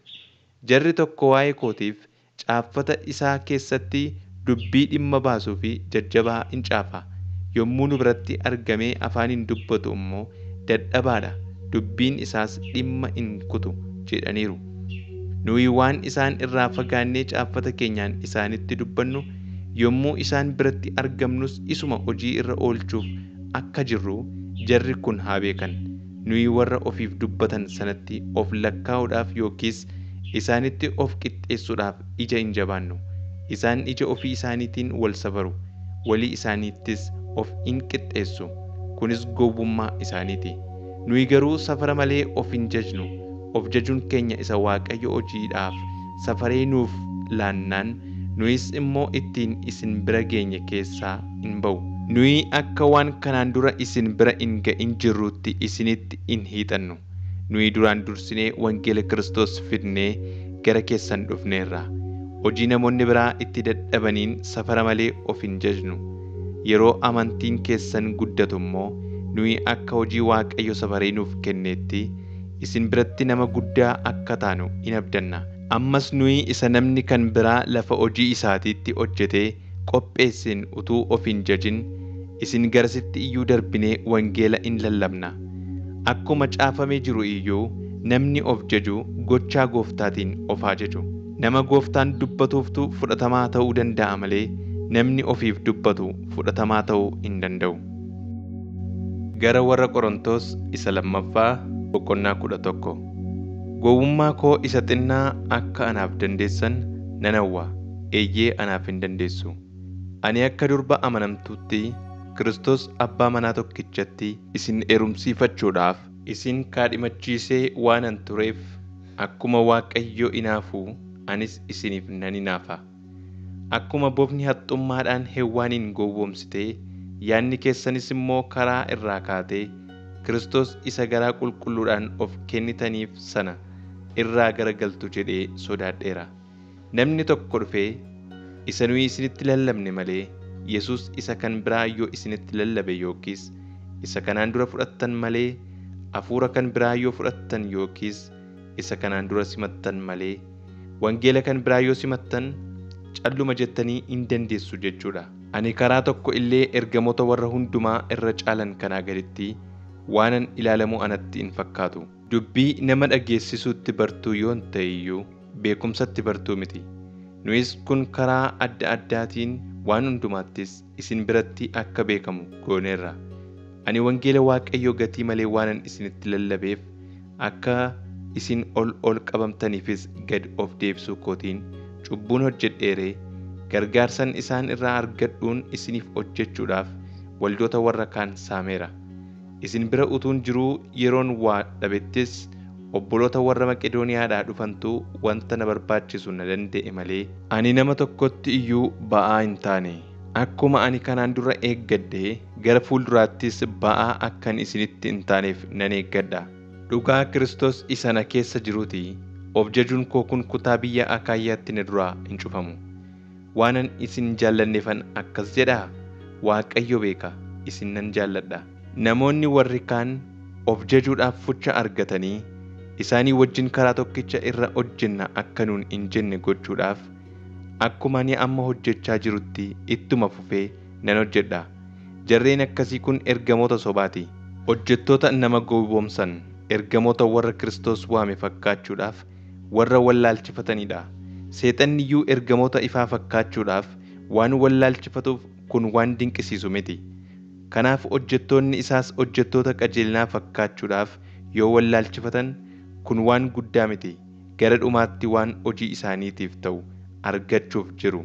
Jarri tokko waa'ee kootiif caaffata isaa keessatti dubbii dhimma baasuu fi jajjabaa in caafa. Yommuu nu biratti argamee afaaniin dubbatu immoo dadhabaadha, dubbiin isaas dhimma hin kutu jedhaniiru. Nuyi waan isaan irraa fagaannee caaffata keenyaan isaanitti dubbannu yommuu isaan biratti argamnus isuma hojii irra oolchuuf akka jirru jarri kun haa beekan. Nuyi warra ofiif dubbatan sanatti of lakkaa'uudhaaf yookiis isaanitti of qixxeessuudhaaf ija hin jabaannu. Isaan ija ofii isaaniitiin wal safaru, walii isaaniittis of in qixxeessu. Kunis gowwummaa isaaniiti. Nuyi garuu safara malee of hin jajnu. Of jajuun keenya isa Waaqayyo hojiidhaaf safaree nuuf laannaan nuyis immoo ittiin isin bira geenye keessaa hin ba'u. Nuyi akka waan kanaan dura isin bira hin ga'in jirrutti isinitti hin hiixannu. Nuyi duraan dursinee wangeela Kiristoos fidnee gara keessan dhufneerra. Hojii namoonni biraa itti dadhabaniin safara malee of hin jajnu. Yeroo amantiin keessan guddatu immoo nuyi akka hojii Waaqayyo safaree nuuf kenneetti isin biratti nama guddaa akka taanu in abdanna. Ammas nuyi isa namni kan biraa lafa hojii isaatiitti hojjetee qopheesseen utuu of hin jajin isin garasitti iyyuu darbinee wangeela in lallabna. Akkuma caafamee jiru iyyuu namni of jaju gochaa gooftaatiin of haa jaju. Nama gooftaan dubbatuuftu fudhatamaa ta'uu danda'a malee namni ofiif dubbatu fudhatamaa ta'uu hin danda'u. Gara warra Qorontos isa lammaffaa boqonnaa 11. Gowwummaa koo isa xinnaa akka anaaf dandeessan nan hawwa, eeyyee anaaf hin dandeessu. Ani akka durba amanamtuutti Kiristoos abbaa manaa tokkichatti isin heerumsiifachuudhaaf isin kaadhimachiisee waanan tureef akkuma Waaqayyo hinaafu anis isiniif nan hinaafa. Akkuma bofni haxxummaadhaan Hewwaaniin gowwoomsitee yaadni keessanis immoo karaa irraa kaatee Kiristoos isa garaa qulqulluudhaan of kennitaniif sana irraa garagaltu jedhee sodaadheera. Namni tokko dhufee isa nuyi isinitti lallabne malee Yesuus isa kan biraa yoo isinitti lallabe yookiis isa kanaan dura fudhattan malee hafuura kan biraa yoo fudhattan yookiis isa kanaan dura simattan malee wangeela kan biraa yoo simattan calluma jettanii hin dandeessu jechuudha. Ani karaa tokko illee ergamoota warra hundumaa irra caalan kanaa gaditti waanan ilaalamu anatti hin fakkaatu. Dubbii nama dhageessisuutti bartuu yoon ta'e iyyuu beekumsatti bartuu miti. Nuyis kun karaa adda addaatiin waan hundumaattis isin biratti akka beekamu gooneerra. Ani wangeela Waaqayyoo gatii malee waanan isinitti lallabeef akka isin ol ol qabamtaniifis gad of deebisuu kootiin cubbuun hojjedheeree gargaarsan isaan irraa argadhuun isiniif hojjechuudhaaf waldoota warra kaan saameera. Isin bira utuun jiruu yeroon waa dhabettis obboloota warra Maqedooniyaadhaa dhufantu wanta na barbaachisu na danda'e malee ani nama tokkotti iyyuu ba'aa hin taane. Akkuma ani kanaan dura eeggadhe gara fuulduraattis ba'aa akkan isinitti hin taaneef nan eeggadha. Dhugaa Kiristoos isa na keessa jiruuti. Of jajuun koo kun kutaa biyya Akaayyaatti na duraa hin cufamu. Waanan isin jaallanneefan akkas jedhaa? Waaqayyo beeka, isin nan jaalladha. Namoonni warri kaan of jajuudhaaf fucha argatanii isaanii wajjin karaa tokkicha irra hojjenna akka nuun hin jenne gochuudhaaf akkuma ani amma hojjechaa jirutti ittuma fufee nan hojjedha. Jarreen akkasii kun ergamoota sobaati. Hojjettoota nama gowwoomsan ergamoota warra Kiristoos waame fakkaachuudhaaf warra wallaalchifatanidha. Seexanni iyyuu ergamoota ifaa fakkaachuudhaaf waan wallaalchifatuuf kun waan dinqisiisu miti. Kanaaf hojjettoonni isaas hojjettoota qajeelinaa fakkaachuudhaaf yoo wallaalchifatan kun waan guddaa miti. Gara dhumaatti waan hojii isaaniitiif ta'u argachuuf jiru.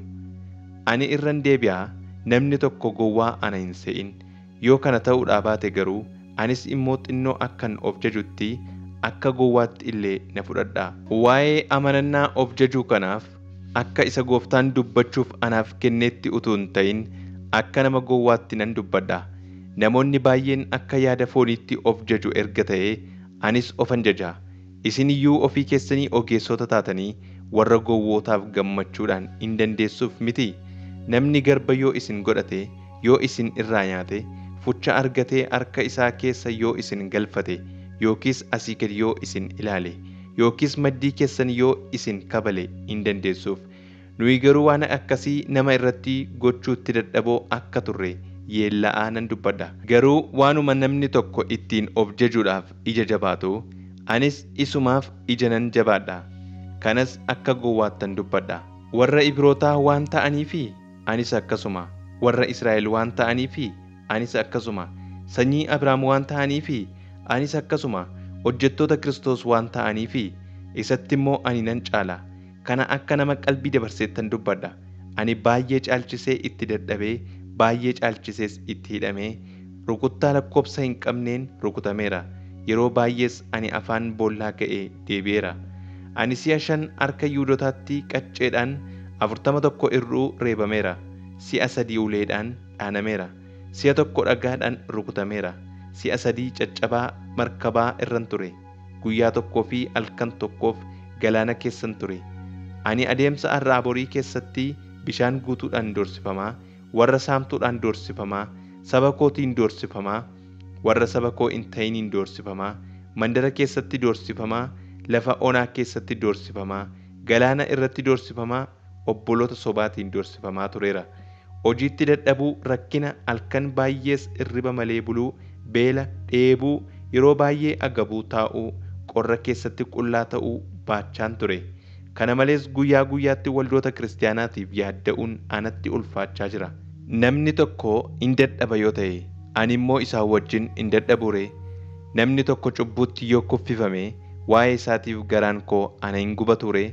Ani irran deebi'aa namni tokko gowwaa ana hin se'in. Yoo kana ta'uudhaa baate garuu anis immoo xinnoo akkan of jajutti akka gowwaatti illee na fudhadhaa. Waa'ee amanannaa of jajuu kanaaf akka isa gooftaan dubbachuuf anaaf kenneetti utuu hin ta'in akka nama gowwaatti nan dubbadha. Namoonni baay'een akka yaada fooniitti of jaju erga ta'ee anis ofan jaja. Isin iyyuu ofii keessanii ogeessota taatanii warra gowwootaaf gammachuudhaan hin dandeessuuf miti. Namni garba yoo isin godhate, yoo isin irraa nyaate, fucha argatee harka isaa keessa yoo isin galfate, yookiis asii gad yoo isin ilaale, yookiis maddii keessan yoo isin kabale hin dandeessuuf. Nuyi garuu waan akkasii nama irratti gochuutti dadhaboo akka turre yeella'aa nan dubbadha. Garuu waanuma namni tokko ittiin of jajuudhaaf ija jabaatu, anis isumaaf ija nan jabaadha. Kanas akka gowwaattan dubbadha. Warra Ibrootaa waan ta'aniifi anis akkasuma. Warra Israa'el waan ta'aniifi anis akkasuma. Sanyii Abrahaam waan ta'aniifi anis akkasuma. Hojjettoota Kiristoos waan ta'aniifi isatti immoo ani nan caala. Kana akka nama qalbii dabarseettan dubbadha. Ani baay'ee caalchisee itti dadhabee, baay'ee caalchisees itti hidhamee, rukuttaa lakkoobsa hin qabneen rukutameera. Yeroo baay'ees ani afaan boollaa ga'ee deebi'eera. Ani si'a 5 harka Yihuudootaatti qacceedhaan 41 irruu reebameera. Si'a 3 uleedhaan dhaanameera. Si'a 1 dhagaadhaan rukutameera. Si'a 3 caccabaa markabaa irran ture. Guyyaa tokkoo fi halkan tokkoof galaana keessan ture. Ani adeemsa har'aa borii keessatti bishaan guutuudhaan doorsifamaa, warra saamtuudhaan doorsifamaa, saba kootiin doorsifamaa, warra saba koo hin ta'iniin doorsifamaa, mandara keessatti doorsifamaa, lafa onaa keessatti doorsifamaa, galaana irratti doorsifamaa, obboloota sobaatiin doorsifamaa tureera. Hojiitti dadhabuu, rakkina, halkan baay'ees irriba malee buluu, beela, dheebuu, yeroo baay'ee agabuu taa'uu, qorra keessatti qullaa ta'uu baachaan ture. Kana malees guyyaa guyyaatti waldoota kiristaanaatiif yaadda'uun anatti ulfaachaa jira. Namni tokko hin dadhaba yoo ta'e, ani immoo isaa wajjin hin dadhabu ree? Namni tokko cubbuutti yoo kuffifame, waa'ee isaatiif garaan koo ana hin gubatu ree?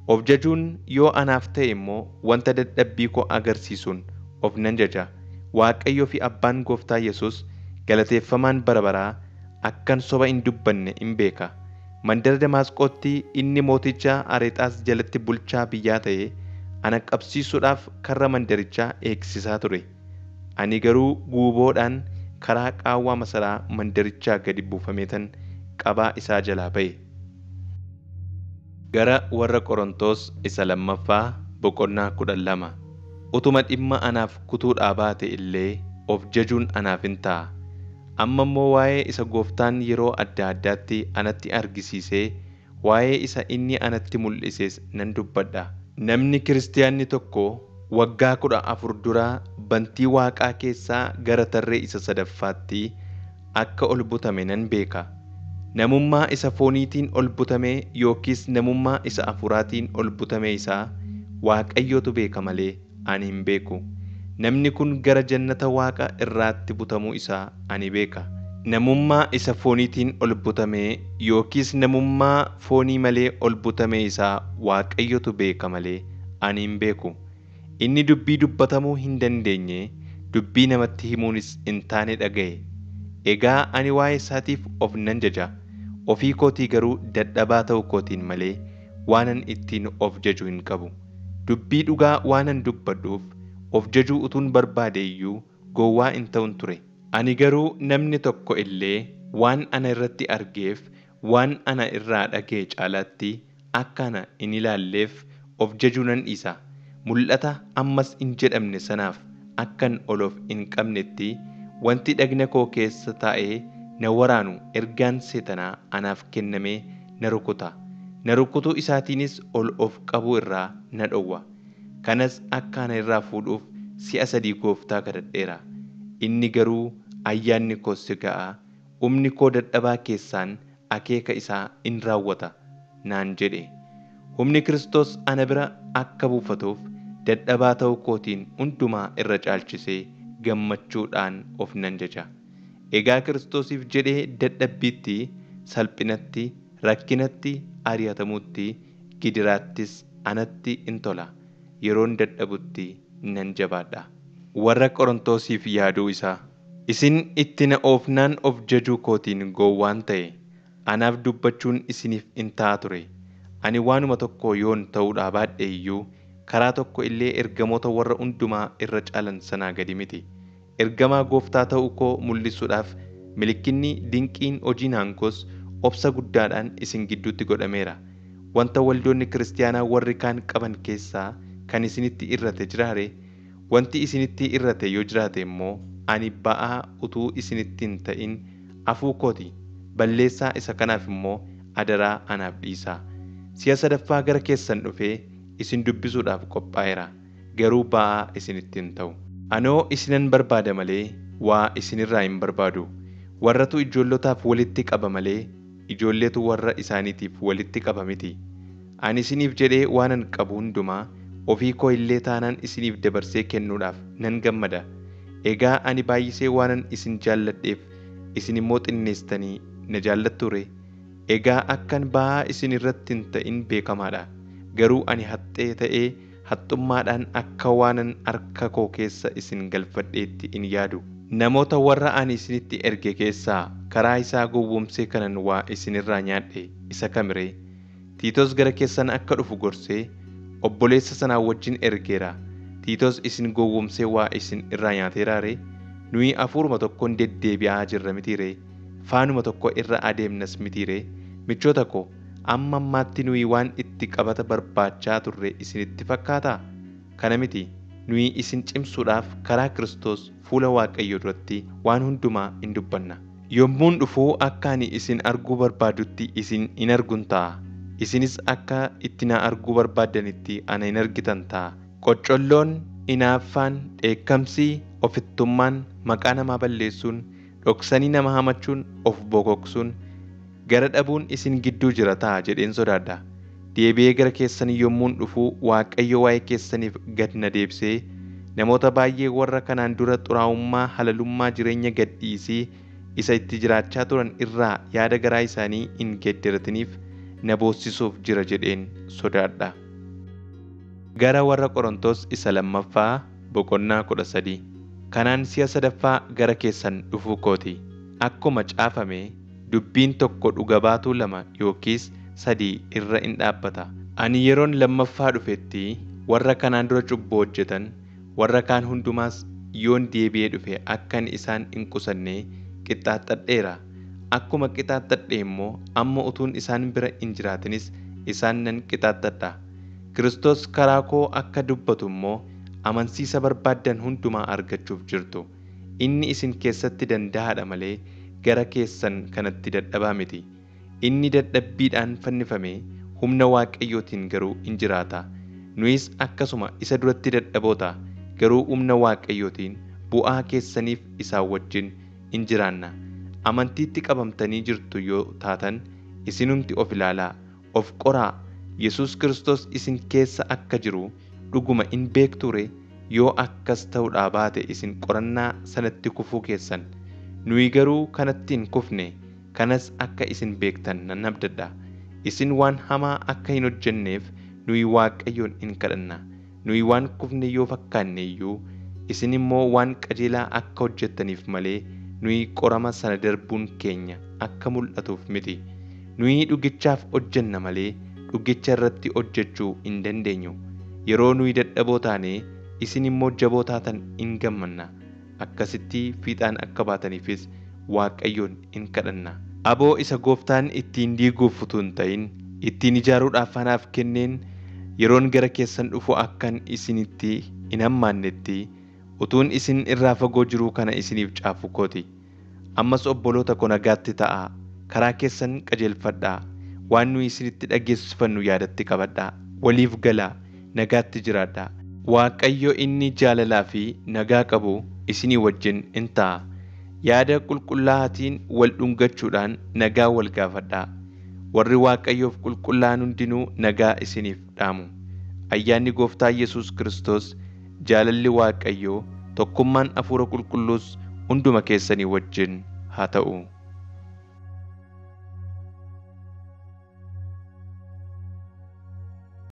Of jajuun yoo anaaf ta'e immoo wanta dadhabbii koo agarsiisuun of nan jaja. Waaqayyoo fi Abbaan Gooftaa Yesuus galateeffamaan bara baraa akkan soba hin dubbanne hin beeka. Mandara Damaasqootti inni mooticha Areexaas jalatti bulchaa biyyaa ta'e ana qabsiisuudhaaf karra mandarichaa eegsisaa ture. Ani garuu guuboodhaan karaa qaawwaa masaraa mandarichaa gadi buufameetan qabaa isaa jalaa ba'e. Gara warra Qorontos isa lammaffaa boqonnaa 12. Utuma dhimma anaaf kutuudhaa baate illee of jajuun anaaf hin ta'a. Amma immoo waa'ee isa gooftaan yeroo adda addaatti anatti argisiisee waa'ee isa inni anatti mul'ises nan dubbadha. Namni kiristaanni tokko waggaa 14 dura bantii waaqaa keessaa gara tarree isa sadaffaatti akka ol butame nan beeka. Namummaa isa fooniitiin ol butame yookiis namummaa isa hafuuraatiin ol butame isaa Waaqayyotu beeka malee ani hin beeku. Namni kun gara jannata waaqa irraatti butamuu isaa ani beeka. Namummaa isa fooniitiin ol butame yookiis namummaa foonii malee ol butame isaa Waaqayyotu beeka malee ani hin beeku. Inni dubbii dubbatamuu hin dandeenye, dubbii namatti himuunis hin taane dhaga'e. Egaa ani waa'ee isaatiif of nan jaja. Ofii kootii garuu dadhabaa ta'uu kootiin malee waanan ittiin of jaju hin qabu. Dubbii dhugaa waanan dubbadhuuf of jajuu utuun barbaade iyyuu gowwaa hin ta'un ture. Ani garuu namni tokko illee waan ana irratti argeef waan ana irraa dhaga'e caalaatti akka ana hin ilaalleef of jajuu nan dhiisa. Mul'ata ammas hin jedhamne sanaaf akkan ol of hin qabnetti wanti dhagna koo keessa taa'ee na waraanu ergaan seetanaa anaaf kennamee na rukuta. Na rukutuu isaatiinis ol of qabuu irraa na dhowwa. Kanas akka ana irraa fuudhuuf si'a sadii gooftaa kadhadheera. Inni garuu ayyaanni koo si ga'a, humni koo dadhabaa keessaan akeeka isaa in raawwata naan jedhe. Humni Kiristoos ana bira akka buufatuuf dadhabaa ta'uu kootiin hundumaa irra caalchisee gammachuudhaan of nan jaja. Egaa Kiristoosiif jedhee dadhabbiitti, salphinatti, rakkinatti, ari'atamuutti, gidiraattis anatti in tola. Yeroon dadhabutti nan jabaadha. Warra Qorontosiif yaaduu isaa. Isin itti na oofnaan of jajuu kootiin gowwaan ta'e. Anaaf dubbachuun isiniif in ta'a ture. Ani waanuma tokko yoon ta'uudhaa baadhe iyyuu karaa tokko illee ergamoota warra hundumaa irra caalan sanaa gadi miti. Ergamaa gooftaa ta'uu koo mul'isuudhaaf milikinni dinqiin hojiin aangoos obsa guddaadhaan isin gidduutti godhameera. Wanta waldoonni kiristaanaa warri kaan qaban keessaa kan isinitti irrate jiraare, wanti isinitti irrate yoo jiraate immoo ani ba'aa utuu isinitti hin ta'in afuu kooti. Balleessaa isa kanaaf immoo adaraa anaaf dhiisaa. Si'a sadaffaa gara keessan dhufee isin dubbisuudhaaf qophaa'eera. Garuu ba'aa isinitti hin ta'u. Anoo isinan barbaada malee waa isinirraa hin barbaadu. Warratu ijoollotaaf walitti qaba malee ijoolleetu warra isaaniitiif walitti qaba miti. Ani isiniif jedhee waanan qabu hundumaa ofii koo illee taanaan isiniif dabarsee kennuudhaaf nan gammada. Egaa ani baay'isee waanan isin jaalladheef isin immoo xinneessitanii na jaallattu ree? Egaa akkan ba'aa isin irratti hin ta'in beekamaadha. Garuu ani haxxee ta'ee haxxummaadhaan akka waanan harka koo keessa isin galfadheetti hin yaadu. Namoota warra ani isinitti erge keessaa karaa isaa gowwoomsee kanan waa isinirraa nyaadhe isa kamiree? Tiitos gara keessan akka dhufu gorsee obboleessa sanaa wajjin ergeera. Tiitos isin gowwoomsee waa isin irraa nyaateeraa ree? Nuyi hafuuruma tokkoon deddeebi'aa jirra mitii ree? Faanuma tokko irra adeemnas mitii ree? Michoota ko, amma ammaatti nuyi waan itti qabata barbaachaa turre isinitti fakkaataa? Kana miti, nuyi isin cimsuudhaaf karaa Kiristoos fuula Waaqayyoo duratti waan hundumaa in dubbanna. Yommuun dhufuu akka ani isin arguu barbaadutti isin hin argun ta'a. Isinis akka itti na arguu barbaaddanitti ana hin argitan ta'a. Qoccolloon, hinaaffaan, dheekkamsi, ofittummaan, maqaa namaa balleessuun, dhoksanii nama hamachuun, of bokoksuun, gara dhabuun isin gidduu jira ta'a jedheen sodaadha. Deebi'ee gara keessan yommuun dhufuu Waaqayyo waa'ee keessaniif gad na deebisee namoota baay'ee warra kanaan dura xuraa'ummaa halalummaa jireenya gad dhiisii isa itti jiraachaa turan irraa yaada garaa isaanii hin geeddaratiniif na boossisuuf jira jedheen sodaadha. Gara warra Qorontos isa lammaffaa boqonnaa 13. Kanaan si'a sadaffaa gara keessan dhufuu kooti. Akkuma caafame dubbiin tokko dhuga baatuu lama yookiis sadii irra in dhaabbata. Ani yeroon lammaffaa dhufetti warra kanaan dura cubbuu hojjetan warra kaan hundumaas yoon deebi'ee dhufe akkan isaan hin qusanne qixxaaxadheera. Akkuma qixaaxadhe immoo amma utuun isaan bira hin jiraatinis isaan nan qixaaxadha. Kiristoos karaa koo akka dubbatu immoo amansiisa barbaaddan hundumaa argachuuf jirtu. Inni isin keessatti danda'aadha malee gara keessan kanatti dadhabaa miti. Inni dadhabbiidhaan fannifame humna Waaqayyootiin garuu in jiraata. Nuyis akkasuma isa duratti dadhaboota garuu humna Waaqayyootiin bu'aa keessaniif isaan wajjin in jiraanna. Amantiitti qabamtanii jirtu yoo taatan isinumti of ilaalaa, of qoraa. Yesuus Kiristoos isin keessa akka jiru dhuguma in beektuu ree? Yoo akkas ta'uudhaa baate isin qorannaa sanatti kufuu keessan. Nuyi garuu kanatti hin kufne, kanas akka isin beektan nan abdadha. Isin waan hamaa akka hin hojjenneef nuyi Waaqayyoon in kadhanna. Nuyi waan kufne yoo fakkaanne iyyuu isin immoo waan qajeelaa akka hojjettaniif malee nuyi qorama sana darbuun keenya akka mul'atuuf miti. Nuyi dhugichaaf hojjenna malee dhugicha irratti hojjechuu hin dandeenyu. Yeroo nuyi dadhaboo taane isin immoo jaboo taatan in gammanna. Akkasitti fiixaan akka baataniifis Waaqayyoon in kadhanna. Aboo isa gooftaan ittiin diiguuf utuu hin ta'in ittiin ijaaruudhaaf anaaf kenneen yeroon gara keessan dhufu akkan isinitti hin hammaannetti utuun isin irraa fagoo jiruu kana isiniif caafu kooti. Ammas obboloota koo nagaatti ta'aa, karaa keessan qajeelfadhaa, waan nuyi isinitti dhageessifannu yaadatti qabadhaa, waliif galaa, nagaatti jiraadhaa. Waaqayyo inni jaalalaa fi nagaa qabu isinii wajjin in ta'a. Yaada qulqullaa'aatiin wal dhungachuudhaan nagaa wal gaafadhaa. Warri Waaqayyoof qulqullaa'an hundinuu nagaa isiniif dhaamu. Ayyaanni Gooftaa Yesuus Kiristoos, jaalalli Waaqayyoo, tokkummaan Hafuura Qulqulluus hunduma keessanii wajjin haa ta'u.